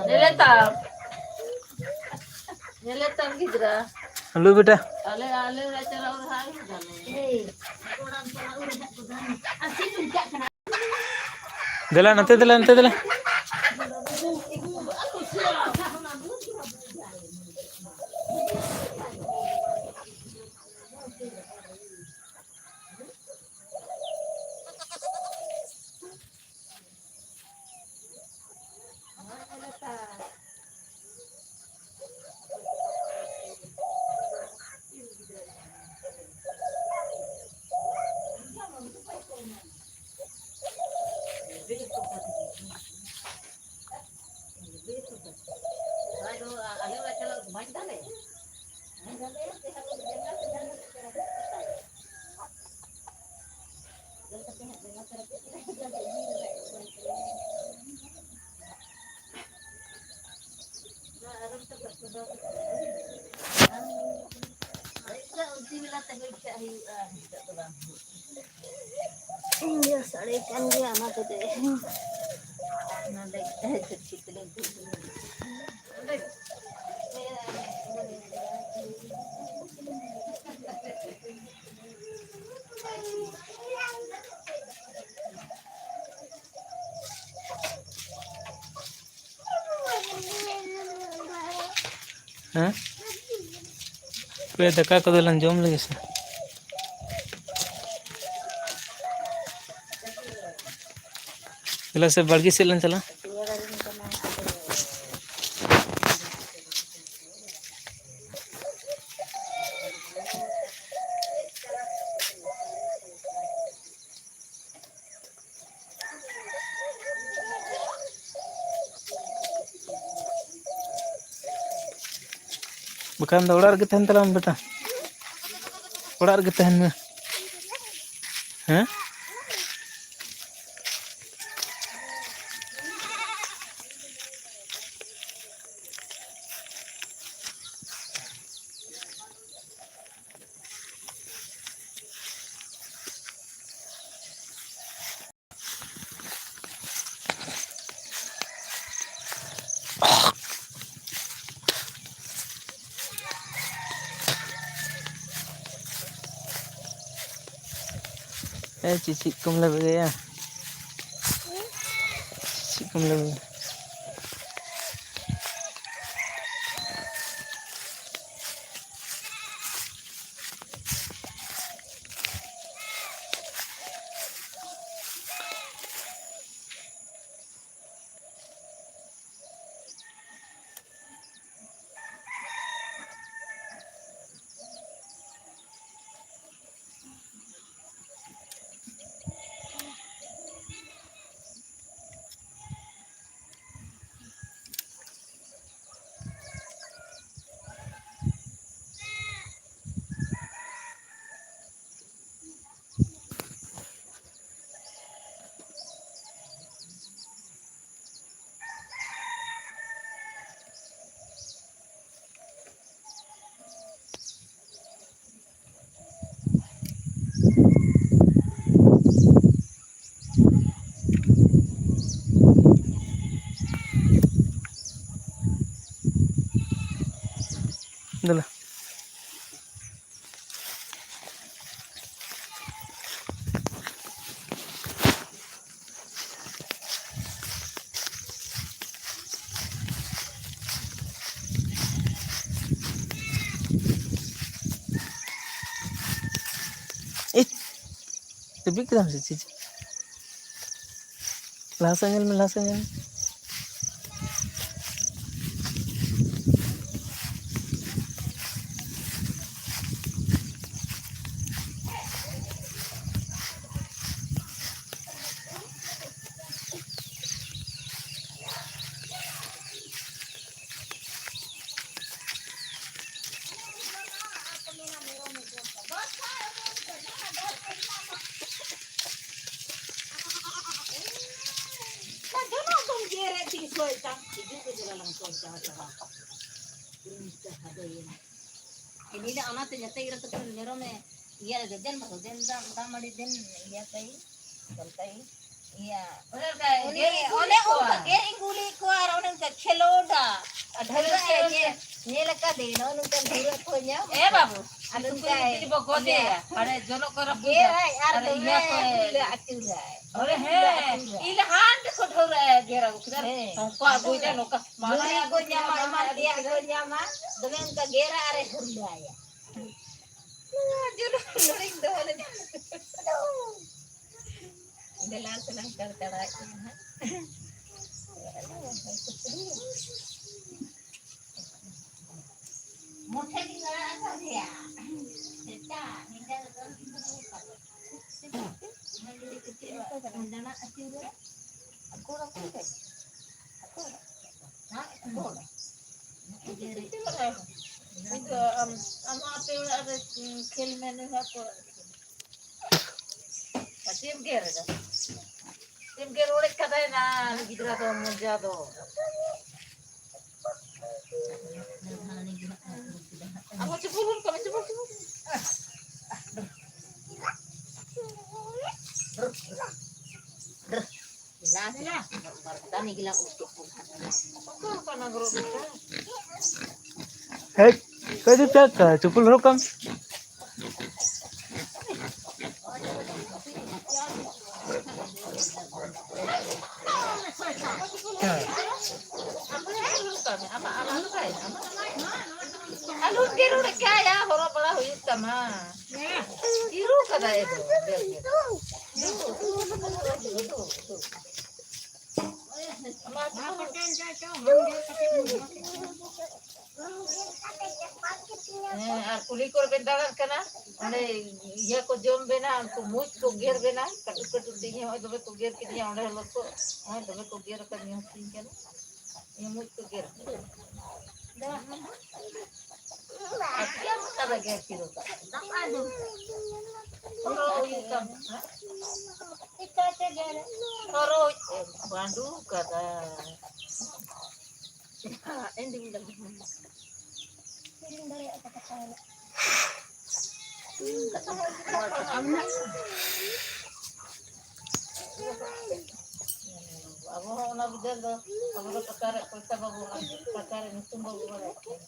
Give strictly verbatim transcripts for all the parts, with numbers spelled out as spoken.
ᱧᱮᱞᱮ ᱛᱟᱢ᱾ ᱧᱮᱞᱮ ᱛᱟᱢ ᱜᱤᱫᱽᱨᱟᱹ᱾ ᱦᱮᱞᱳ ᱵᱮᱴᱟ᱾ ᱟᱞᱮ, ᱟᱞᱮ ᱚᱲᱟᱜ ᱪᱟᱞᱟᱣ ᱨᱮᱦᱚᱸ ᱟᱹᱣᱨᱤ ᱫᱟᱞᱮ᱾ ᱫᱮᱞᱟ ᱱᱚᱛᱮ, ᱫᱮᱞᱟ ᱱᱚᱛᱮ, ᱫᱮᱞᱟ᱾ ᱤᱧ ᱫᱚ ᱥᱟᱹᱲᱤ ᱠᱟᱱ ᱜᱮᱭᱟ, ᱚᱱᱟ ᱛᱮᱜᱮ᱾ ᱦᱮᱸ? ᱯᱮ ᱫᱟᱠᱟ ᱠᱚᱫᱚ ᱞᱟᱝ ᱡᱚᱢ ᱞᱮᱜᱮ ᱥᱮ? ᱫᱮᱞᱟ ᱥᱮ ᱵᱟᱲᱜᱮ ᱥᱮᱫ ᱞᱟᱝ ᱪᱟᱞᱟᱜᱼᱟ᱾ ᱵᱟᱠᱷᱟᱱ ᱫᱚ ᱚᱲᱟᱜ ᱨᱮᱜᱮ ᱛᱟᱦᱮᱱ ᱛᱟᱞᱟᱝ ᱢᱮ ᱵᱮᱴᱟ, ᱚᱲᱟᱜ ᱨᱮᱜᱮ ᱛᱟᱦᱮᱱ ᱢᱮ᱾ ᱦᱮᱸ? ᱮ, ᱪᱮᱫ ᱪᱮᱫ ᱠᱚᱢ ᱞᱮᱵᱮᱫᱮᱭᱟ? ᱪᱮᱫ ᱠᱚᱢ ᱞᱮᱵᱮᱫᱟ? ᱫᱮᱞᱟ᱾ ᱮ, ᱨᱤᱵᱤᱫ ᱠᱮᱫᱟᱢ ᱥᱮ ᱪᱮᱫ? ᱞᱟᱦᱟ ᱥᱮᱫ ᱧᱮᱞ ᱢᱮ, ᱞᱟᱦᱟ ᱥᱮᱫ ᱧᱮᱞ ᱢᱮ᱾ ᱤᱧ ᱫᱚ ᱚᱱᱟᱛᱮ ᱡᱟᱛᱮ ᱜᱤᱫᱽᱨᱟᱹ ᱛᱟᱠᱚ ᱢᱮᱨᱚᱢᱮ ᱤᱭᱟᱹ ᱞᱮᱫᱮ, ᱫᱮᱱ ᱵᱟᱹᱦᱩ, ᱫᱮᱱ ᱫᱟᱜ, ᱫᱟᱜ ᱢᱟᱹᱰᱤ ᱫᱮᱱ, ᱤᱭᱟᱹ ᱠᱟᱭ, ᱫᱚᱞ ᱠᱟᱭ, ᱤᱭᱟᱹ, ᱚᱱᱮ ᱚᱱᱠᱟ ᱩᱱᱤ, ᱜᱮᱨ ᱤᱫᱤ ᱚᱱᱮ ᱠᱚᱣᱟ᱾ ᱚᱱᱠᱟ ᱜᱮᱨ ᱤᱸᱜᱩᱞᱤ ᱠᱚᱣᱟ ᱟᱨ ᱚᱱᱮ ᱚᱱᱠᱟ ᱠᱷᱮᱞᱳᱰᱟ᱾ ᱟᱨ ᱰᱷᱟᱹᱞᱟᱹᱜ ᱮ ᱧᱮᱞ, ᱧᱮᱞ ᱟᱠᱟᱫᱮ, ᱱᱚᱜᱼᱚ ᱱᱚᱝᱠᱟ ᱰᱷᱟᱹᱞᱟᱹᱜ ᱠᱚ ᱧᱟᱢ᱾ ᱮ ᱵᱟᱹᱵᱩ, ᱟᱫᱚ ᱥᱩᱠᱨᱤ ᱚᱱᱠᱟᱭ ᱡᱤᱞ ᱵᱚ ᱜᱚᱫᱮᱭᱟ, ᱤᱭᱟᱹ᱾ ᱟᱨᱮ ᱡᱚᱱᱚᱜ ᱠᱚ ᱨᱟᱹᱯᱩᱫᱟ᱾ ᱜᱮᱨᱟᱭ ᱟᱨ ᱟᱨᱮ ᱫᱚᱢᱮ ᱤᱭᱟᱹ ᱠᱚ ᱩᱞᱟᱹ ᱟᱹᱪᱩᱨᱟᱭ᱾ ᱟᱨᱮ ᱦᱮᱸ, ᱤᱞ ᱦᱟᱱ ᱠᱚ ᱰᱷᱟᱹᱣᱨᱟᱭᱟ, ᱜᱮᱨ ᱟᱹᱜᱩ ᱠᱮᱫᱟ᱾ ᱦᱮᱸ᱾ ᱱᱚᱝᱠᱟ ᱟᱹᱜᱩᱭᱮᱫᱟ, ᱱᱚᱝᱠᱟ᱾ ᱢᱟᱨᱟᱝ ᱞᱩᱲᱤ ᱠᱚ ᱧᱟᱢᱟ, ᱮᱢᱟᱱ ᱛᱮᱭᱟᱜ ᱠᱚ ᱧᱟᱢᱟ, ᱫᱚᱢᱮ ᱚᱱᱠᱟ ᱜᱮᱨᱟ ᱟᱨᱮ ᱦᱩᱨᱞᱟᱹᱭᱟ᱾ ᱱᱚᱣᱟ ᱡᱚᱱᱚᱜ ᱞᱩᱲᱤᱧ ᱫᱚᱦᱚ ᱞᱮᱫᱟ᱾ ᱫᱮᱞᱟ ᱥᱮᱞᱟᱝ ᱠᱟᱲᱠᱟᱲᱟᱣᱮᱫ ᱠᱟᱱᱟ ᱦᱟᱸᱜ᱾ ᱢᱩᱴᱷᱟᱹᱱᱤᱧ ᱟᱲᱟᱜ ᱟᱠᱟᱫᱮᱭᱟ᱾ ᱥᱮᱛᱟᱜ ᱧᱤᱫᱟᱹ ᱫᱚ ᱫᱟᱬᱟ ᱟᱹᱪᱩᱨᱟ᱾ ᱟᱠᱚ ᱚᱲᱟᱜ ᱠᱚᱨᱮ ᱜᱮ? ᱟᱠᱚ ᱚᱲᱟᱜ? ᱦᱮᱸ, ᱟᱠᱚ ᱚᱲᱟᱜ᱾ ᱩᱱᱤ ᱫᱚ ᱟᱢ, ᱟᱢᱟᱜ ᱟᱯᱮ ᱚᱲᱟᱜ ᱨᱮ ᱠᱷᱮᱞ ᱢᱮ, ᱱᱩᱭ ᱦᱚᱸ ᱟᱠᱚ ᱚᱲᱟᱜ ᱨᱮ ᱠᱷᱮᱞ ᱢᱮ᱾ ᱟᱨ ᱪᱮᱫ ᱮᱢ ᱜᱮᱨ ᱮᱫᱟ? ᱪᱮᱫ ᱮᱢ ᱜᱮᱨ ᱚᱲᱮᱡ ᱠᱟᱫᱟ ᱮᱱᱟ ᱜᱤᱫᱽᱨᱟᱹ ᱫᱚ ᱢᱚᱡᱟ ᱫᱚ? ᱟᱵᱚ ᱪᱩᱯᱩᱞ ᱦᱩᱱ ᱠᱟᱹᱢᱤ, ᱪᱩᱯᱩᱞ, ᱪᱩᱯᱩᱞ᱾ ᱞᱟᱥ ᱵᱟᱨᱫᱟᱱᱤ ᱜᱮᱞᱟᱝ ᱩᱛᱩ ᱠᱚᱣᱟ᱾ ᱚᱠᱟ ᱠᱟᱱᱟ ᱜᱚᱨᱚ ᱵᱮᱴᱟ? ᱦᱮᱡ, ᱠᱟᱹᱡ ᱫᱩ ᱪᱟᱠᱟ, ᱪᱩᱯᱩᱞ ᱦᱚᱨᱚᱜ ᱠᱟᱢ᱾ ᱟᱞᱚᱢ ᱜᱮᱨ ᱦᱚᱲ ᱠᱟᱭᱟ, ᱦᱚᱨᱚᱜ ᱵᱟᱲᱟ ᱦᱩᱭᱩᱜ ᱛᱟᱢᱟ᱾ ᱦᱤᱨᱩ ᱠᱟᱫᱟᱭ ᱮ ᱫᱚ, ᱜᱮᱨ ᱜᱮᱨ᱾ ᱫᱩ, ᱫᱩ, ᱫᱩ, ᱫᱩ, ᱫᱩ, ᱫᱩ᱾ ᱦᱮᱸ, ᱟᱨ ᱠᱩᱞᱦᱤ ᱠᱚᱨᱮ ᱵᱮᱱ ᱫᱟᱬᱟᱱ ᱠᱟᱱᱟ, ᱚᱸᱰᱮ ᱤᱭᱟᱹ ᱠᱚ ᱡᱚᱢ ᱵᱮᱱᱟ, ᱩᱱᱠᱩ ᱢᱩᱡ ᱠᱚ ᱜᱮᱨ ᱵᱮᱱᱟ, ᱠᱟᱹᱴᱩᱵ ᱠᱟᱹᱴᱩᱵ ᱛᱮ ᱤᱧ ᱦᱚᱸ ᱫᱚᱢᱮ ᱠᱚ ᱜᱮᱨ ᱠᱤᱫᱤᱧᱟ, ᱚᱸᱰᱮ ᱦᱚᱸ ᱞᱚᱥᱚᱫ, ᱦᱚᱸᱜᱼᱚᱭ ᱫᱚᱢᱮ ᱠᱚ ᱜᱮᱨ ᱟᱠᱟᱫᱤᱧᱟ, ᱦᱚᱯᱚᱱ ᱠᱟᱱᱟ᱾ ᱤᱧ ᱢᱩᱡ ᱠᱚ ᱜᱮᱨ ᱠᱤᱫᱤᱧᱟ᱾ ᱟᱨ ᱪᱮᱫ ᱮᱢ ᱚᱱᱠᱟ ᱫᱚ ᱜᱮᱨ ᱠᱤᱫᱤᱧ? ᱦᱚᱨᱚ ᱦᱩᱭᱩᱜ ᱛᱟᱢᱟ, ᱦᱮᱸ? ᱦᱚᱨᱚ ᱵᱟᱸᱰᱩ ᱠᱟᱫᱟ᱾ ᱤᱧ ᱫᱩᱧ ᱫᱟᱲᱮᱭᱟᱜᱼᱟ᱾ ᱟᱵᱚ ᱦᱚᱸ ᱚᱱᱟ ᱵᱤᱫᱟᱹᱞ ᱫᱚ ᱟᱵᱚ ᱫᱚ ᱴᱟᱠᱟ ᱨᱮᱭᱟᱜ ᱯᱚᱭᱥᱟ ᱵᱟᱵᱚ ᱵᱟᱲᱟᱭ ᱛᱟᱦᱮᱸᱫ, ᱴᱟᱠᱟ ᱨᱮᱭᱟᱜ ᱧᱩᱛᱩᱢ ᱵᱟᱵᱚ ᱵᱟᱲᱟᱭ ᱛᱟᱦᱮᱸᱫ᱾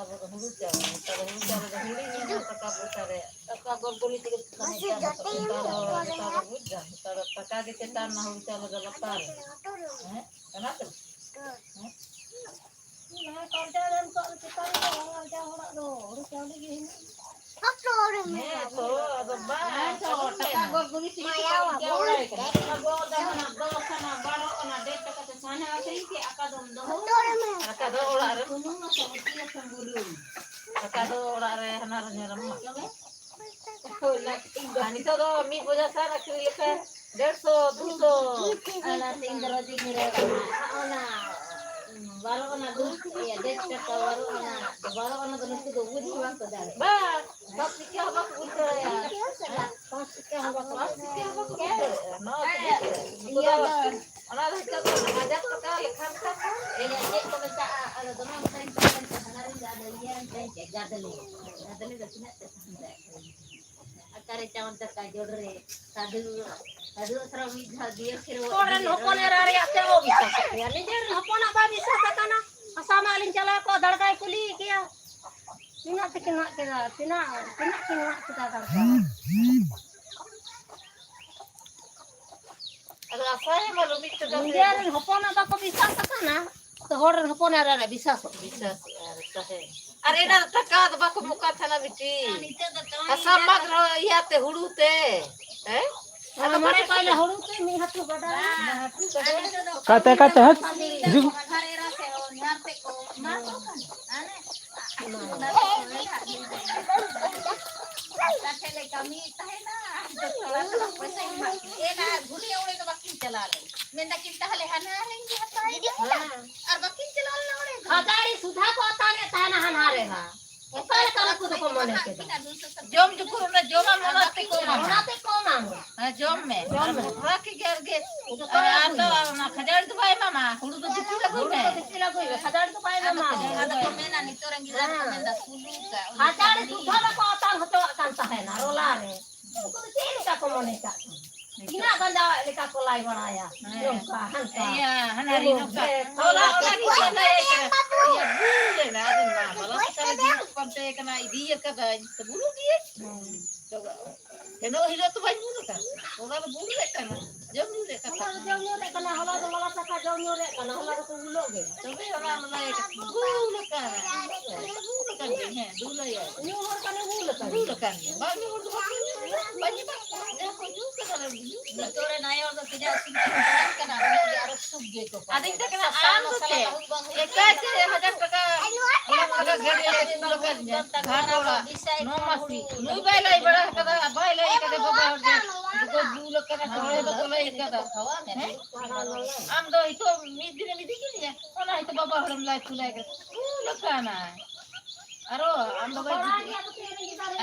ᱟᱵᱚ ᱫᱚ ᱦᱩᱲᱩ ᱪᱟᱣᱞᱮ, ᱱᱮᱛᱟᱨ ᱫᱚ ᱦᱩᱲᱩ ᱪᱟᱣᱞᱮ ᱫᱚ ᱦᱤᱲᱤᱧ ᱮᱱᱟ, ᱴᱟᱠᱟ ᱯᱚᱭᱥᱟ ᱨᱮᱭᱟᱜ᱾ ᱴᱟᱠᱟ ᱜᱚᱲᱜᱚᱲᱤ ᱛᱮᱜᱮ ᱛᱟᱦᱮᱸ ᱠᱟᱱᱟ᱾ ᱱᱮᱛᱟᱨ ᱫᱚ, ᱱᱮᱛᱟᱨ ᱫᱚ ᱵᱩᱡᱽ ᱫᱟᱢ, ᱱᱮᱛᱟᱨ ᱫᱚ ᱴᱟᱠᱟ ᱜᱮ ᱪᱮᱛᱟᱱ ᱨᱮ, ᱦᱩᱲᱩ ᱪᱟᱣᱞᱮ ᱫᱚ ᱞᱟᱛᱟᱨ ᱨᱮ᱾ ᱦᱮᱸ? ᱠᱟᱱᱟ ᱥᱮ? ᱦᱮᱸ? ᱱᱚᱣᱟ ᱠᱟᱨᱡᱟ ᱨᱮᱱ ᱠᱚᱣᱟᱜ ᱫᱚ ᱪᱮᱛᱟᱱ ᱨᱮ ᱵᱟᱝ ᱟᱨᱡᱟᱣ ᱦᱚᱲᱟᱜ ᱫᱚ ᱦᱩᱲᱩ ᱪᱟᱣᱞᱮ ᱜᱮ ᱦᱮᱱᱟᱜᱼᱟ᱾ ᱦᱮᱸ ᱛᱚ, ᱟᱫᱚ ᱵᱟᱝ, ᱦᱮᱸ ᱛᱚ, ᱟᱫᱚ ᱴᱟᱠᱟ ᱢᱮᱱᱟ᱾ ᱜᱚᱲ ᱜᱩᱨᱤ ᱛᱮᱜᱮ ᱢᱟᱭᱟ ᱠᱚ ᱟᱨᱡᱟᱣ ᱵᱟᱵᱚᱱ ᱵᱟᱲᱟᱭ ᱠᱟᱱᱟ᱾ ᱟᱵᱚ ᱫᱚ ᱦᱟᱱᱟ ᱫᱚᱥ ᱟᱱᱟ, ᱵᱟᱨᱚ ᱟᱱᱟ, ᱰᱮᱲ ᱴᱟᱠᱟ ᱛᱮ ᱥᱟᱱᱟ ᱟᱹᱠᱷᱨᱤᱧ ᱠᱮᱫ, ᱟᱠᱟ ᱫᱚᱢ ᱫᱚᱦᱚ ᱟᱠᱟᱫᱟ᱾ ᱟᱠᱟ ᱫᱚ ᱚᱲᱟᱜ ᱨᱮ᱾ ᱥᱩᱱᱩᱢ ᱟᱛᱮ ᱩᱛᱩ ᱟᱛᱮᱢ ᱵᱩᱞᱩᱝ᱾ ᱟᱠᱟ ᱫᱚ ᱚᱲᱟᱜ ᱨᱮ ᱦᱟᱱᱟ ᱨᱮ ᱢᱮᱨᱚᱢ ᱢᱟ᱾ ᱛᱚᱵᱮ? ᱟᱨ ᱱᱤᱛᱚᱜ ᱫᱚ ᱢᱤᱫ ᱵᱚᱡᱷᱟ ᱥᱟᱨ ᱟᱹᱠᱷᱨᱤᱧ ᱞᱮᱠᱷᱟᱱ ᱰᱮᱲᱥᱚ, ᱫᱩᱥᱚ᱾ ᱚᱱᱟ ᱛᱮ ᱤᱧ ᱫᱚ ᱨᱚᱡᱤ ᱜᱤᱨᱟᱹ ᱠᱟᱱᱟ᱾ ᱚᱱᱟ ᱵᱟᱨᱚ ᱚᱱᱟ ᱫᱩ, ᱤᱭᱟᱹ, ᱰᱮᱲ ᱴᱟᱠᱟ ᱵᱟᱨᱚ ᱚᱱᱟ, ᱵᱟᱨᱚ ᱚᱱᱟ ᱫᱚ ᱱᱩᱠᱩ ᱫᱚ ᱵᱩᱡᱽ ᱦᱚᱸ ᱵᱟᱝ ᱠᱚ ᱫᱟᱲᱮᱭᱟᱜᱼᱟ᱾ ᱵᱟᱝ, ᱵᱟᱝ ᱥᱤᱠᱷᱟ ᱦᱚᱸ ᱵᱟᱠᱚ ᱵᱩᱡᱽ ᱫᱟᱲᱮᱭᱟᱜᱼᱟ᱾ ᱦᱮᱸ? ᱵᱟᱝ ᱥᱤᱠᱷᱟ ᱦᱚᱸ ᱵᱟᱠᱚ ᱵᱩᱡᱽ ᱫᱟᱲᱮᱭᱟᱜᱼᱟ᱾ ᱱᱚᱣᱟ ᱛᱮᱜᱮ ᱥᱮ᱾ ᱱᱩᱠᱩ ᱫᱚ ᱤᱭᱟᱹ ᱫᱚ ᱚᱱᱟ ᱫᱚ ᱱᱤᱛᱚᱜ ᱫᱚ ᱦᱟᱡᱟᱨ ᱴᱟᱠᱟ ᱞᱮᱠᱷᱟᱱ ᱛᱟᱠᱚ᱾ ᱤᱭᱟᱹ ᱪᱮᱫ ᱠᱚ ᱢᱮᱛᱟᱜᱼᱟ? ᱟᱫᱚ ᱫᱚᱢᱮ ᱢᱮᱛᱟᱧ ᱠᱟᱱᱟ, ᱦᱟᱱᱟ ᱨᱮ ᱟᱫᱚ ᱤᱭᱟᱹ ᱢᱮᱛᱟᱧ ᱠᱟᱱᱟ, ᱜᱟᱫᱽᱞᱮ᱾ ᱜᱟᱫᱽᱞᱮ ᱫᱚ ᱛᱤᱱᱟᱹᱜ ᱛᱮ ᱛᱟᱦᱮᱱ ᱛᱟᱭ? ᱚᱠᱟᱨᱮ ᱪᱟᱣᱟᱱ ᱫᱟᱠᱟ ᱡᱚᱲ ᱨᱮ ᱥᱟᱹᱫᱷᱩ, ᱥᱟᱹᱫᱷᱩ ᱟᱥᱨᱚᱢ ᱢᱤᱫ ᱫᱷᱟᱣ ᱫᱤᱭᱮ ᱯᱷᱤᱨ ᱦᱚᱲ ᱨᱮᱱ ᱦᱚᱯᱚᱱ ᱮᱨᱟ ᱨᱮᱭᱟᱜ ᱛᱮ ᱚ ᱵᱤᱥᱟᱥ ᱠᱮᱭᱟ᱾ ᱱᱤᱡᱮᱨ ᱨᱮᱱ ᱦᱚᱯᱚᱱᱟᱜ ᱵᱟᱭ ᱵᱤᱥᱟᱥ ᱟᱠᱟᱱᱟ᱾ ᱦᱟᱥᱟ ᱢᱟᱜ ᱞᱤᱧ ᱪᱟᱞᱟᱣ ᱠᱚᱜ, ᱫᱟᱲᱠᱟᱭ ᱠᱩᱞᱤᱭᱮ ᱠᱮᱭᱟ, "ᱛᱤᱱᱟᱹᱜ ᱛᱮᱠᱤᱱ ᱢᱟᱜ ᱠᱮᱫᱟ? ᱛᱤᱱᱟᱹᱜ, ᱛᱤᱱᱟᱹᱜ ᱠᱤᱱ ᱢᱟᱜ ᱠᱮᱫᱟ ᱫᱟᱲᱠᱟ?" ᱟᱫᱚ ᱟᱥᱟᱭᱮ ᱢᱟᱞᱚ ᱢᱤᱫ ᱴᱟᱠᱟ ᱛᱮ᱾ ᱱᱤᱡᱮᱨ ᱨᱮᱱ ᱦᱚᱯᱚᱱᱟᱜ ᱵᱟᱠᱚ ᱵᱤᱥᱟᱥ ᱟᱠᱟᱱᱟ, ᱛᱚ ᱦᱚᱲ ᱨᱮᱱ ᱦᱚᱯᱚᱱ ᱮᱨᱟ ᱨᱮ ᱵᱤᱥᱟᱥᱚᱜ᱾ ᱵᱤᱥᱟᱥ ᱟᱨ ᱛᱟᱦᱮᱸ᱾ ᱟᱨ ᱮᱱᱟᱱ ᱴᱟᱠᱟ ᱫᱚ ᱵᱟᱠᱚ ᱮᱢᱚᱜ ᱠᱟᱱ ᱛᱟᱦᱮᱱᱟ ᱵᱤᱴᱤ᱾ ᱦᱟᱥᱟ ᱢᱟᱜ ᱨᱮᱦᱚᱸ ᱤᱭᱟᱹ ᱛᱮ, ᱦᱩᱲᱩ ᱛᱮ᱾ ᱦᱮᱸ? ᱟᱫᱚ ᱢᱚᱬᱮ ᱵᱟᱠᱚ ᱠᱚᱭᱞᱟ ᱦᱩᱲᱩ ᱛᱮ ᱢᱤᱫ ᱦᱟᱹᱛᱩ ᱜᱚᱰᱟ᱾ ᱠᱟᱛᱮ, ᱠᱟᱛᱮ, ᱦᱟᱹᱴ, ᱦᱤᱡᱩᱜ᱾ ᱚᱠᱟ ᱴᱷᱮᱡ ᱞᱮ ᱠᱟᱹᱢᱤᱭᱮᱫ ᱛᱟᱦᱮᱱᱟ, ᱟᱫᱚ ᱛᱷᱚᱲᱟ ᱛᱷᱚᱲᱟ ᱯᱚᱭᱥᱟᱧ ᱮᱢᱟᱜ ᱠᱤᱱᱟ᱾ ᱮᱱᱟ ᱟᱨ ᱜᱷᱩᱱᱤ ᱟᱹᱣᱲᱮ ᱫᱚ ᱵᱟᱹᱠᱤᱱ ᱪᱟᱞᱟᱣ ᱞᱮᱱᱟ᱾ ᱢᱮᱱᱫᱟ ᱠᱤᱱ, "ᱛᱟᱦᱞᱮ ᱦᱟᱱᱟ ᱨᱮᱧ ᱦᱟᱛᱟᱣ ᱮᱫᱟ?" ᱦᱮᱸ᱾ ᱟᱨ ᱵᱟᱹᱠᱤᱱ ᱪᱟᱞᱟᱣ ᱞᱮᱱᱟ ᱚᱸᱰᱮ ᱫᱚ᱾ ᱠᱷᱟᱫᱟᱲᱤ ᱥᱩᱫᱷᱟ ᱠᱚ ᱟᱛᱟᱝ ᱮᱫ ᱛᱟᱦᱮᱱᱟ ᱦᱟᱱᱟ ᱨᱮ ᱦᱟᱸᱜ᱾ ᱚᱠᱟ ᱞᱮᱠᱟ ᱱᱩᱠᱩ ᱫᱚᱠᱚ ᱢᱚᱱᱮ ᱠᱮᱫᱟ? ᱡᱚᱢ ᱡᱚᱠᱷᱚᱱ ᱚᱱᱟ ᱡᱚᱢᱟᱢ, ᱚᱱᱟ ᱛᱮᱠᱚ ᱮᱢᱟᱢᱟ᱾ ᱚᱱᱟ ᱛᱮᱠᱚ ᱮᱢᱟᱢᱟ᱾ ᱦᱮᱸ, ᱡᱚᱢ ᱢᱮ᱾ ᱡᱚᱢ ᱢᱮ᱾ ᱟᱨ ᱢᱚᱴᱨᱟ ᱠᱤ ᱜᱮᱨ ᱜᱮ᱾ ᱡᱚᱛᱚ ᱟᱨ ᱟᱹᱜᱩᱭ ᱟᱫᱚ ᱢᱮ᱾ ᱚᱱᱟ ᱠᱷᱟᱡᱟᱲ ᱫᱚ ᱵᱟᱭ ᱮᱢᱟᱢᱟ, ᱦᱩᱲᱩ ᱫᱚ ᱫᱤᱯᱤᱞ ᱟᱹᱜᱩᱭ ᱦᱩᱲᱩ ᱢᱮ᱾ ᱫᱚ ᱫᱤᱯᱤᱞ ᱟᱹᱜᱩᱭ ᱢᱮ, ᱠᱷᱟᱡᱟᱲ ᱫᱚ ᱵᱟᱭ ᱮᱢᱟᱢᱟ᱾ ᱟᱫᱚ ᱠᱚ ᱢᱮᱱᱟ, ᱱᱤᱛᱚᱜ ᱨᱮᱱ ᱜᱤᱫᱽᱨᱟᱹ ᱫᱚᱠᱚ ᱦᱮᱸ᱾ ᱢᱮᱱᱫᱟ, ᱥᱩᱞᱩᱠᱟ, ᱩᱱᱤ ᱠᱷᱟᱡᱟᱲ ᱠᱟᱹᱢᱤ᱾ ᱥᱩᱫᱷᱟ ᱵᱟᱠᱚ ᱟᱛᱟᱝ ᱦᱚᱪᱚᱣᱟᱜ ᱠᱟᱱ ᱛᱟᱦᱮᱱᱟ ᱨᱚᱞᱟ ᱨᱮ᱾ ᱩᱱᱠᱩ ᱫᱚ ᱪᱮᱫ ᱞᱮᱠᱟ ᱠᱚ ᱢᱚᱱᱮ ᱠᱟᱜ ᱠᱟᱱᱟ? ᱛᱤᱱᱟᱹᱜ ᱜᱟᱸᱡᱟᱣᱟᱜ ᱞᱮᱠᱟ ᱠᱚ ᱞᱟᱭ ᱵᱟᱲᱟᱭᱟ᱾ ᱦᱮᱸ᱾ ᱱᱚᱝᱠᱟ, ᱦᱟᱱᱠᱟ᱾ ᱤᱭᱟᱹ, ᱦᱟᱱᱟ ᱨᱤᱱ ᱱᱚᱝᱠᱟ᱾ ᱦᱚᱞᱟ ᱚᱱᱟ ᱜᱮ ᱪᱮᱫ ᱞᱟᱹᱭ ᱠᱟᱱᱟ? ᱤᱭᱟᱹ, ᱵᱷᱩᱞ ᱞᱮᱱᱟ᱾ ᱟᱫᱚ ᱢᱟ, ᱵᱟᱞᱟ ᱥᱟᱠᱟ ᱨᱮ ᱫᱩᱲᱩᱵ ᱯᱟᱱᱛᱮ ᱠᱟᱱᱟ, ᱤᱫᱤ ᱟᱠᱟᱫᱟᱹᱧ᱾ ᱛᱚ, ᱵᱩᱞᱩᱜ ᱜᱮᱭᱟᱹᱧ᱾ ᱦᱮᱸ᱾ ᱛᱚ, ᱦᱤᱞᱳᱜ ᱦᱤᱞᱳᱜ ᱛᱚ ᱵᱟᱹᱧ ᱵᱩᱞ ᱟᱠᱟᱱ᱾ ᱦᱚᱞᱟ ᱫᱚ ᱵᱩᱞ ᱨᱮ ᱠᱟᱱᱟ᱾ ᱡᱚᱢ ᱧᱩ ᱨᱮ ᱠᱟᱛᱷᱟ ᱦᱚᱞᱟ ᱫᱚ ᱠᱟᱱᱟ᱾ ᱡᱚᱢ ᱧᱩ ᱨᱮ ᱠᱟᱱᱟ, ᱦᱚᱞᱟ ᱫᱚ ᱵᱟᱞᱟ ᱥᱟᱠᱟ ᱡᱚᱢ ᱧᱩ ᱨᱮ ᱠᱟᱱᱟ, ᱦᱚᱞᱟ ᱫᱚᱠᱚ ᱵᱩᱞᱚᱜ ᱜᱮᱭᱟ᱾ ᱛᱚᱵᱮ ᱚᱱᱟ ᱞᱟᱹᱭ ᱠᱟᱛᱮ, ᱵᱩᱞ ᱟᱠᱟᱱᱟ᱾ ᱵᱩᱞ ᱟᱠᱟᱱ ᱜᱮ, ᱦᱮᱸ, ᱫᱩᱞᱟᱹᱭᱟ᱾ ᱧᱩ ᱦᱚᱲ ᱠᱟᱱᱟ, ᱵᱩᱞ ᱟᱠᱟᱱ ᱜᱮ᱾ ᱵᱩᱞ ᱟᱠᱟᱱ ᱜᱮ᱾ ᱵᱟᱝ ᱧᱩ ᱦᱚᱲ ᱫᱚ ᱵᱟᱠᱚ ᱧᱩ ᱜᱮᱭᱟ᱾ ᱵᱟᱝ ᱧᱩ ᱵᱟᱝ᱾ ᱡᱟᱦᱟᱸ ᱠᱚ ᱧᱩ ᱠᱟᱫᱟ, ᱧᱩ ᱠᱟᱫᱟ᱾ ᱱᱤᱛᱚᱜ ᱨᱮᱱ ᱟᱭᱳ ᱦᱚᱲ ᱫᱚ ᱛᱤᱱᱟᱹᱜ ᱥᱤᱵᱤᱞ ᱠᱟᱱᱟ, ᱩᱱᱟᱹᱜ ᱜᱮ ᱟᱨᱚ ᱥᱩᱠ ᱜᱮ ᱟᱹᱭᱠᱟᱹᱣ ᱠᱟᱱᱟ᱾ ᱟᱫᱚᱧ ᱢᱮᱛᱟᱭ ᱠᱟᱱᱟ, ᱥᱟᱥᱟᱝ ᱟᱢ ᱫᱚ ᱢᱚᱥᱞᱟ ᱪᱮᱫ? ᱵᱟᱹᱦᱩ ᱵᱟᱝ ᱦᱩᱭᱩᱜ ᱮᱠᱟᱭ ᱠᱟᱱᱟ᱾ ᱪᱮᱫ ᱦᱟᱡᱟᱨ ᱴᱟᱠᱟ ᱞᱟᱜᱟᱣ ᱠᱟᱫᱤᱧᱟ? ᱜᱷᱟᱴ ᱚᱲᱟᱜ, ᱱᱚ ᱢᱟᱥᱤ᱾ ᱱᱩᱭ ᱵᱟᱭ ᱞᱟᱹᱭ ᱵᱟᱲᱟ ᱟᱠᱟᱫᱟ, ᱵᱟᱭ ᱞᱟᱹᱭ ᱟᱠᱟᱫᱟ ᱵᱟᱵᱟ ᱦᱚᱲ ᱡᱮ ᱫᱚᱠᱚ ᱵᱩᱞ ᱟᱠᱟᱱᱟ, ᱥᱚᱲᱮ ᱫᱚᱠᱚ ᱞᱟᱹᱭ ᱟᱠᱟᱫᱟ᱾ ᱦᱮᱸ? ᱟᱢ ᱫᱚ ᱱᱤᱛᱚᱜ ᱢᱤᱫ ᱫᱤᱱᱮᱢ ᱤᱫᱤ ᱠᱮᱫᱤᱧᱟ, ᱚᱱᱟ ᱦᱚᱭᱛᱳ ᱵᱟᱵᱟ ᱦᱚᱲᱮᱢ ᱞᱟᱹᱭ ᱠᱩᱞᱟᱭ ᱠᱟᱱᱟ᱾ ᱵᱩᱞ ᱟᱠᱟᱱᱟᱭ᱾ ᱟᱨᱚ ᱟᱢ ᱫᱚ ᱵᱟᱭ ᱤᱫᱤ᱾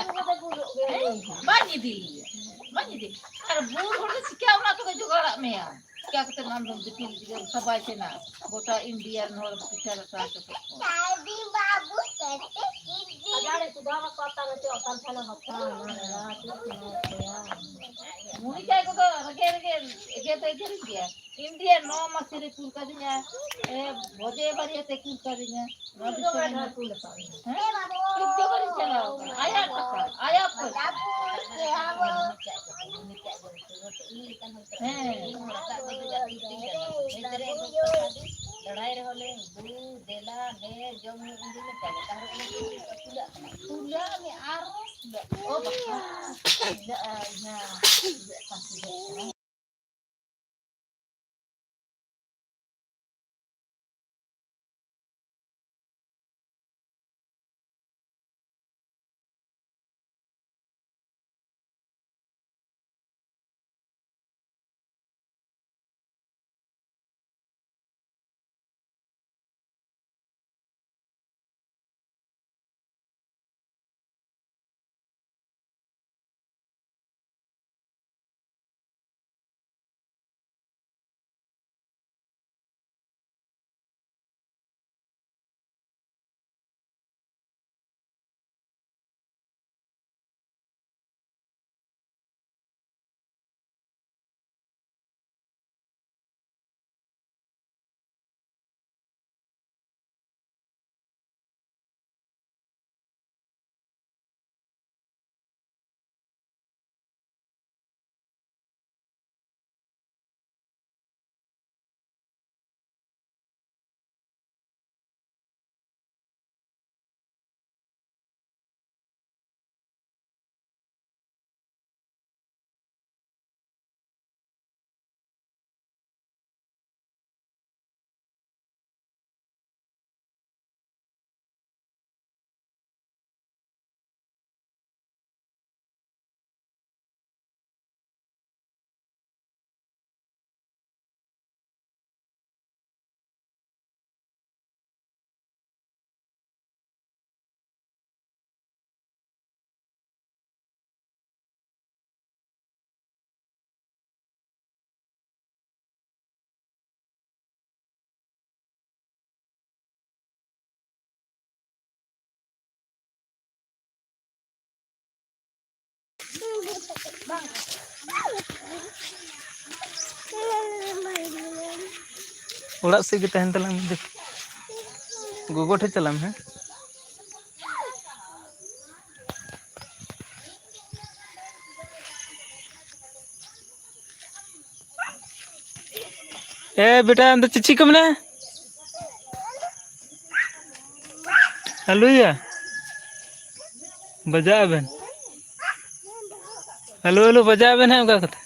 ᱦᱮᱸ? ᱵᱟᱭ ᱤᱫᱤ᱾ ᱵᱟᱭ ᱤᱫᱤ᱾ ᱟᱨ ᱵᱩᱞ ᱦᱚᱲ ᱫᱚ ᱪᱤᱠᱟ ᱚᱱᱟ ᱠᱚᱫᱚ ᱡᱚᱜᱟᱲᱟᱜ ᱢᱮᱭᱟ? ᱪᱤᱠᱟ ᱠᱟᱛᱮ ᱟᱢ ᱫᱚᱢ ᱫᱤᱯᱤᱞ ᱤᱫᱤ ᱥᱟᱵᱟᱭ ᱥᱮᱱᱟ? ᱜᱚᱴᱟ ᱤᱱᱰᱤᱭᱟ ᱨᱮᱱ ᱦᱚᱲ ᱯᱤᱴᱷᱟᱹ ᱞᱟᱴᱷᱟ ᱦᱚᱪᱚ ᱠᱮᱫ ᱠᱚᱣᱟ᱾ ᱟᱡᱟᱲ ᱠᱚᱫᱚ ᱵᱟᱠᱚ ᱟᱛᱟᱝ ᱦᱚᱪᱚᱣᱟᱜ ᱠᱟᱱ ᱛᱟᱦᱮᱱᱟ, ᱵᱟᱯᱞᱟ ᱚᱱᱟ ᱨᱮ ᱪᱮᱫ ᱠᱚ ᱢᱮᱱ ᱠᱮᱭᱟ? ᱩᱱᱤ ᱡᱟᱭ ᱠᱚᱫᱚ ᱨᱮᱜᱮ ᱨᱮᱜᱮ ᱮᱜᱮᱨ ᱫᱚ ᱮᱜᱮᱨᱤᱧ ᱜᱮᱭᱟ᱾ ᱤᱱᱰᱤᱭᱟ ᱱᱚ ᱢᱟᱥ ᱨᱮ ᱠᱩᱞ ᱠᱟᱫᱤᱧᱟ᱾ ᱮ, ᱵᱷᱚᱡᱮ ᱵᱟᱨᱭᱟ ᱛᱮ ᱠᱩᱞ ᱠᱟᱫᱤᱧᱟ᱾ ᱱᱚᱣᱟ ᱫᱤᱥᱚᱢ ᱨᱮᱱᱟᱜ ᱦᱮᱸ? ᱪᱮᱫ ᱜᱮ ᱵᱟᱹᱧ ᱪᱟᱞᱟᱣ ᱠᱟᱱᱟ᱾ ᱟᱭᱟᱜ ᱴᱟᱠᱟ, ᱟᱭᱟᱜ ᱯᱚᱭᱥᱟ᱾ ᱦᱮᱸ᱾ ᱞᱟᱲᱟᱭ ᱨᱮᱦᱚᱸ ᱞᱮ, ᱫᱩ, ᱫᱮᱞᱟ, ᱱᱮ, ᱡᱚᱢ ᱧᱩ ᱤᱫᱤ ᱢᱮ, ᱛᱟᱦᱞᱮ ᱛᱟᱦᱞᱮ ᱚᱱᱟ ᱠᱚ ᱠᱩᱞᱟᱹᱜ ᱠᱟᱱᱟ᱾ ᱠᱩᱞᱟᱹᱜ ᱢᱮ, ᱟᱨᱦᱚᱸ ᱠᱩᱞᱟᱹᱜ ᱢᱮ᱾ ᱚ ᱵᱟᱵᱟ, ᱠᱩᱞᱟᱹᱜᱼᱟ, ᱤᱧᱟ, ᱠᱩᱞᱟᱹᱜ ᱠᱟᱱ ᱠᱩᱞᱟᱹᱜ ᱠᱟᱱᱟ᱾ ᱚᱲᱟᱜ ᱥᱮᱫ ᱜᱮ ᱛᱟᱦᱮᱱ ᱛᱟᱞᱟᱝ ᱢᱮ᱾ ᱜᱚᱜᱚ ᱴᱷᱮᱡ ᱪᱟᱞᱟᱜ ᱢᱮ, ᱦᱮᱸ? ᱮ ᱵᱮᱴᱟ, ᱟᱢ ᱫᱚ ᱪᱮᱫ ᱪᱮᱫ ᱠᱚ ᱢᱮᱱᱟ? ᱟᱞᱩᱭᱟ, ᱵᱟᱡᱟᱜ ᱟᱵᱮᱱ᱾ ᱟᱞᱩ, ᱟᱞᱩ, ᱵᱟᱡᱟᱜ ᱟᱵᱮᱱ ᱦᱟᱸᱜ ᱚᱱᱠᱟ ᱠᱟᱛᱮ᱾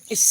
ᱤᱥ᱾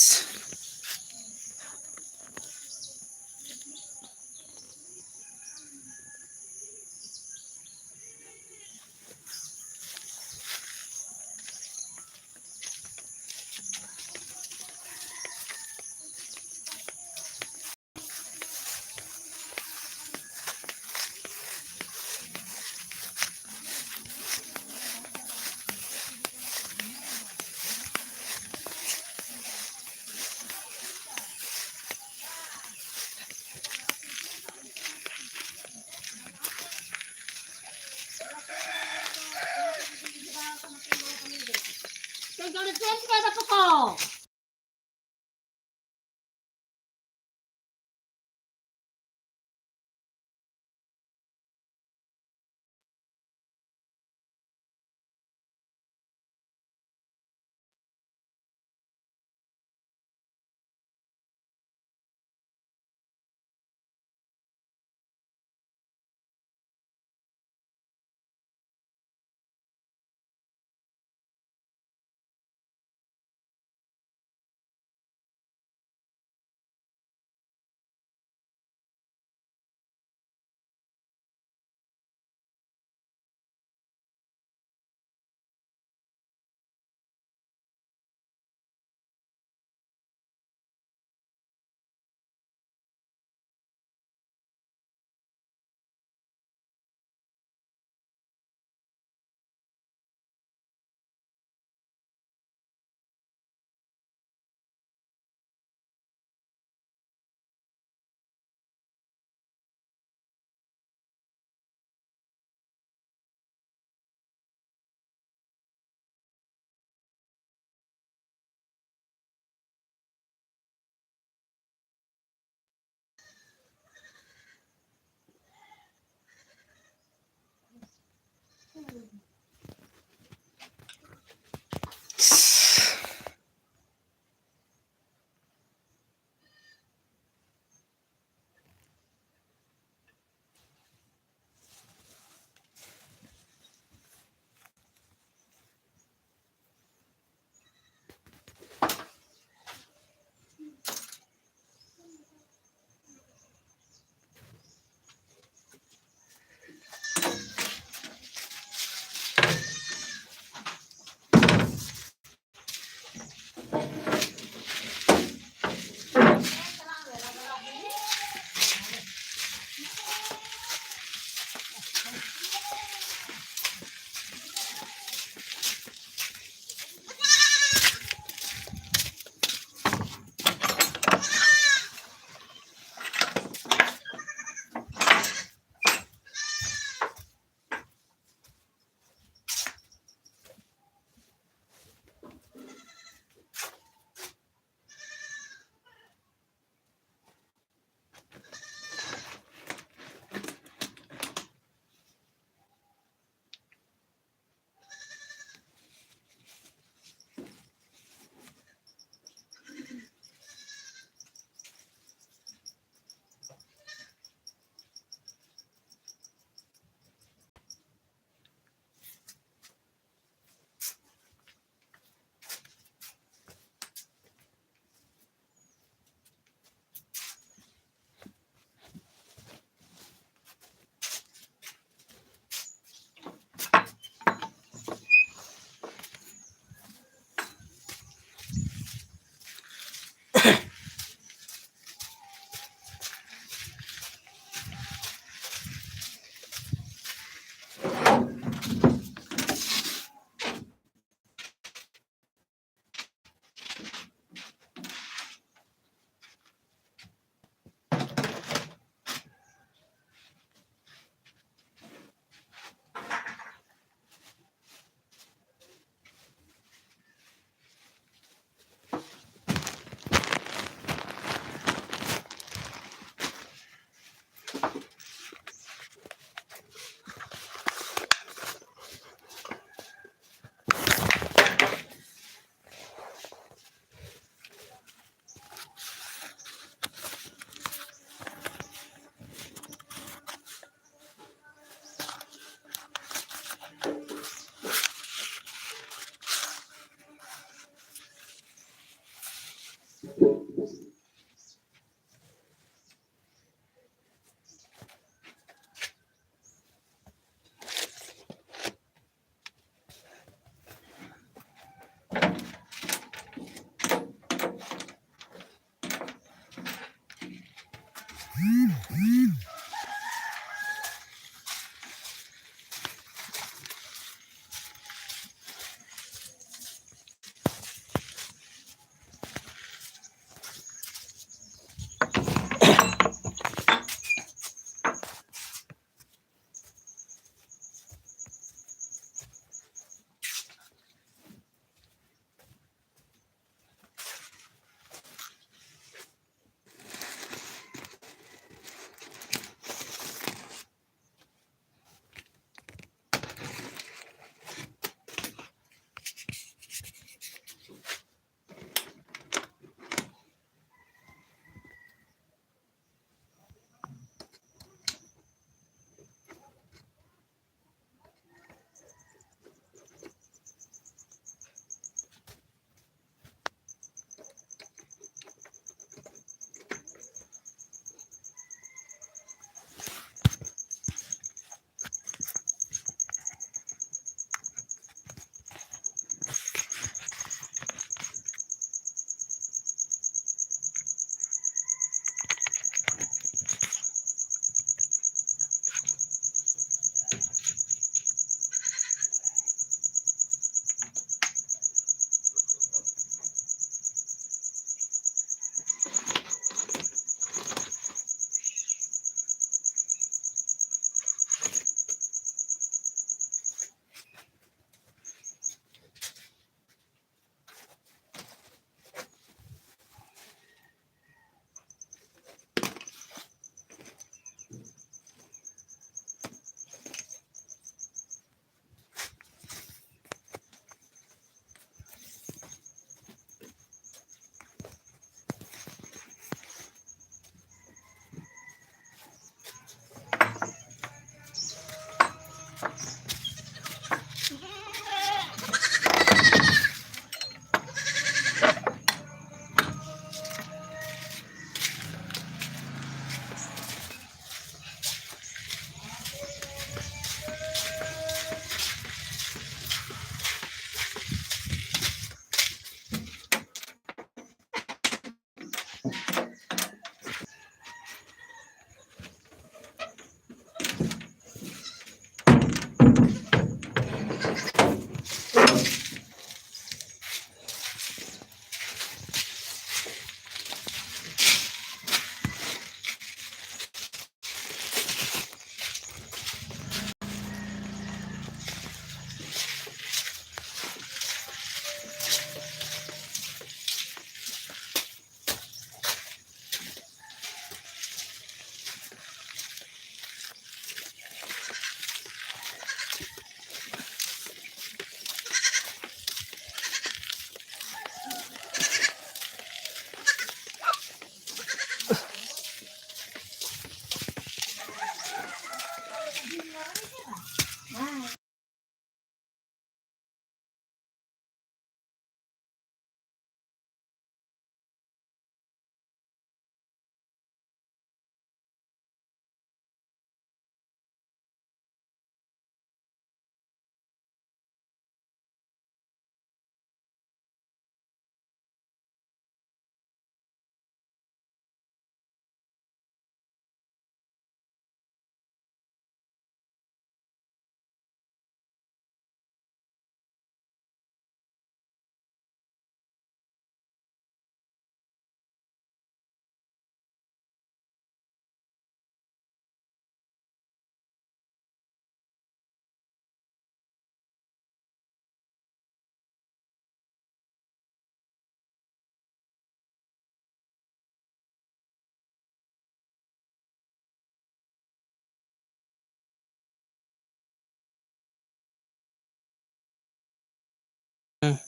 ᱦᱩᱸ᱾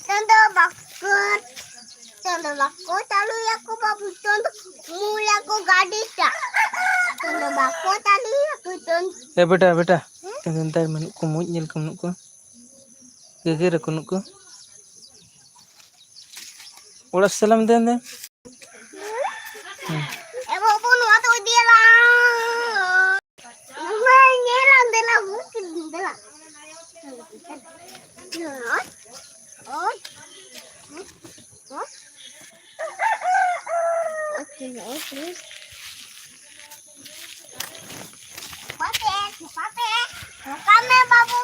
ᱪᱟᱸᱫᱚ ᱵᱟᱠᱚ, ᱪᱟᱸᱫᱚ ᱵᱟᱠᱚ ᱪᱟᱹᱞᱩᱭᱟᱠᱚ ᱵᱟᱹᱵᱩ, ᱪᱟᱸᱫᱚ ᱢᱩᱞᱟᱠᱚ ᱜᱟᱹᱰᱤ ᱴᱟᱜ᱾ ᱪᱟᱸᱫᱚ ᱵᱟᱠᱚ ᱪᱟᱹᱞᱩᱭᱟᱠᱚ, ᱪᱟᱸᱫᱚ᱾ ᱮ ᱵᱮᱴᱟ, ᱵᱮᱴᱟ, ᱦᱮᱸ? ᱛᱮᱦᱮᱧ ᱫᱚ ᱢᱮᱱᱩᱜ ᱠᱚ, ᱢᱩᱡ ᱧᱮᱞ ᱠᱚ ᱢᱮᱱᱩᱜ ᱠᱚ᱾ ᱜᱮᱜᱮᱨ ᱟᱠᱚ ᱱᱩᱠᱩ᱾ ᱚᱲᱟᱜ ᱥᱮᱫ ᱪᱟᱞᱟᱜ ᱢᱮ ᱫᱮᱱ ᱫᱮᱱ᱾ ᱦᱩᱸ᱾ ᱮ ᱵᱟᱹᱵᱩ, ᱱᱚᱣᱟ ᱫᱚ ᱤᱫᱤᱭᱟᱞᱟᱝ᱾ ᱱᱚᱣᱟ ᱧᱮᱞᱟᱢ, ᱫᱮᱞᱟ, ᱵᱩᱡᱽ ᱠᱮᱫᱟᱢ, ᱫᱮᱞᱟ᱾ ᱳᱭ, ᱳᱭ, ᱳᱭ᱾ ᱯᱟᱯᱮ, ᱯᱟᱯᱮ, ᱯᱟᱯᱮ ᱢᱮ ᱵᱟᱹᱵᱩ᱾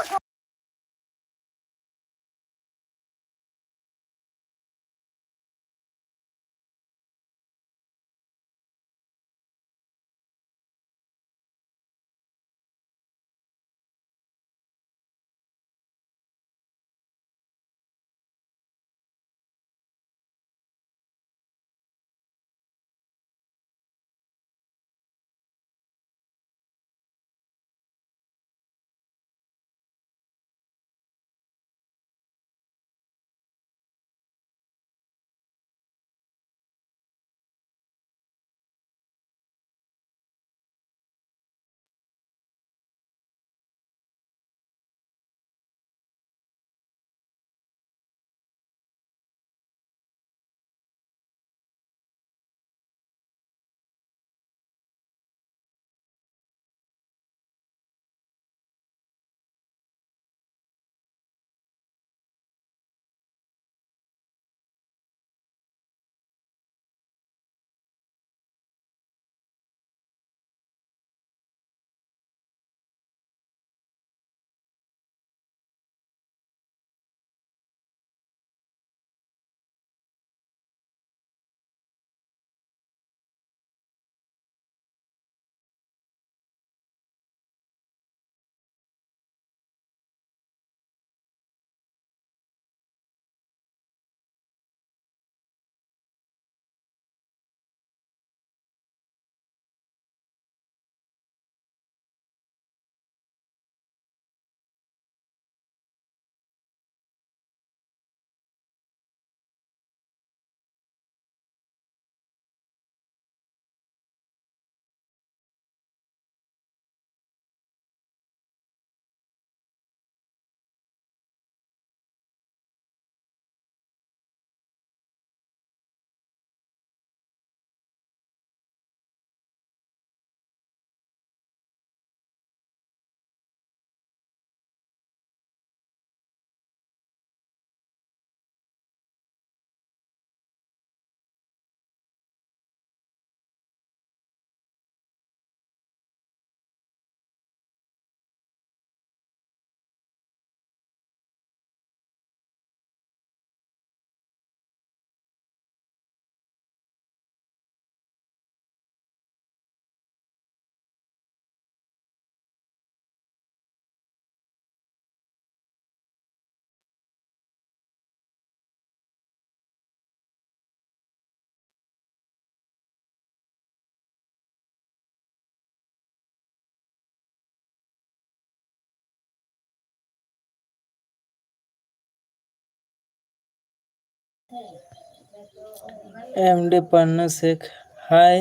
এমডি পান্না শেখ, হাই।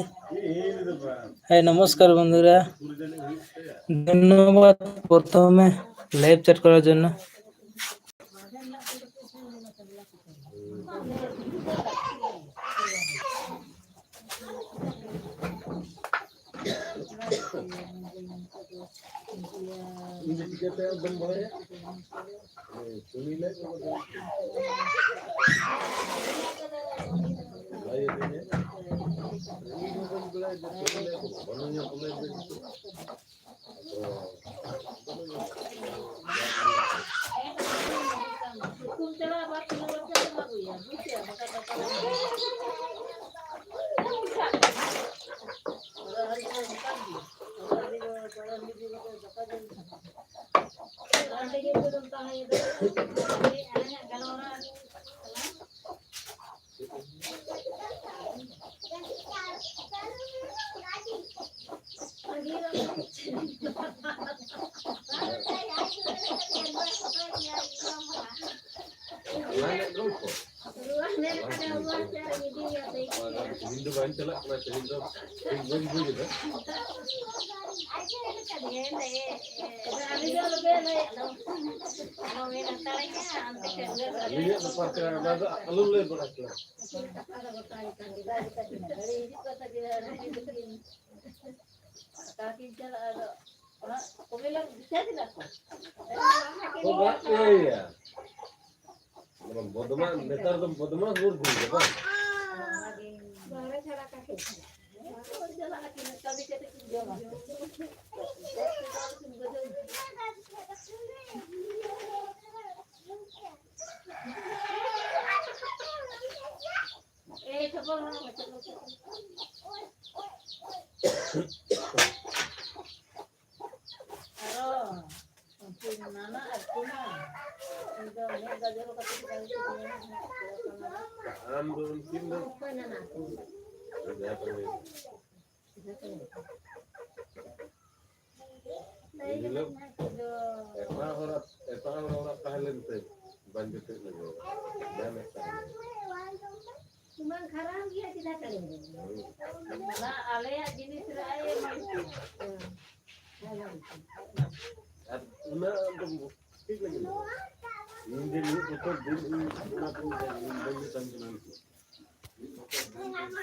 হাই, নমস্কার বন্ধুরা। ধন্যবাদ প্রথমে লাইভ চ্যাট করার জন্য। ᱛᱮᱦᱮᱧ ᱫᱚ ᱵᱟᱹᱧ ᱪᱟᱞᱟᱜ ᱠᱟᱱᱟ, ᱛᱮᱦᱮᱧ ᱫᱚ ᱴᱷᱤᱠ ᱵᱟᱹᱧ ᱵᱩᱡᱽ ᱮᱫᱟ᱾ ᱟᱹᱞᱤᱧᱟᱜ ᱵᱮᱯᱟᱨ ᱠᱟᱱᱟ, ᱚᱱᱟ ᱫᱚ ᱟᱞᱚᱢ ᱞᱟᱹᱭ ᱵᱟᱲᱟ ᱠᱚᱣᱟ᱾ ᱠᱚ ᱵᱟᱫ ᱠᱚ ᱤᱭᱟᱹᱭᱟ᱾ ᱵᱚᱫᱢᱟᱥ, ᱱᱮᱛᱟᱨ ᱫᱚ ᱵᱚᱫᱢᱟᱥ ᱵᱚᱦᱩᱛ ᱦᱩᱭ ᱠᱟᱱᱟ᱾ ᱟᱢ ᱫᱚ ᱩᱱᱠᱤᱱ ᱫᱚ ᱡᱟᱦᱟᱸ ᱠᱚ ᱞᱟᱹᱭ᱾ ᱮᱴᱟᱜ ᱦᱚᱲᱟᱜ, ᱮᱴᱟᱜ ᱦᱚᱲ ᱚᱲᱟᱜ ᱛᱟᱦᱮᱸ ᱞᱮᱱ ᱛᱮ ᱵᱟᱹᱧ ᱡᱩᱴᱤᱡ ᱞᱮᱫᱟ᱾ ᱧᱟᱢᱮᱫ ᱛᱟᱦᱮᱸᱱᱟ᱾ ᱥᱩᱢᱟᱹᱱ ᱠᱷᱟᱨᱟᱯ ᱜᱮᱭᱟ, ᱪᱮᱫᱟᱜ ᱠᱟᱹᱲᱤ ᱦᱚᱸ? ᱚᱱᱟ ᱟᱞᱮᱭᱟᱜ ᱡᱤᱱᱤᱥ ᱨᱮ ᱟᱭ ᱮᱢᱟ᱾ ᱦᱮᱸ᱾ ᱟᱨ ᱚᱱᱟ ᱫᱚ ᱴᱷᱤᱠ ᱞᱟᱹᱜᱤᱫ ᱫᱚ᱾ ᱤᱧ ᱡᱮ ᱢᱤᱫ ᱵᱚᱪᱷᱚᱨ ᱫᱤᱱ ᱤᱧ ᱚᱱᱟ ᱠᱚᱧ ᱵᱟᱹᱧ ᱢᱮᱛᱟᱢ ᱠᱟᱱᱟ ᱱᱤᱛᱚᱜ᱾ ᱢᱤᱫ ᱵᱚᱪᱷᱚᱨ ᱫᱤᱱ ᱤᱧ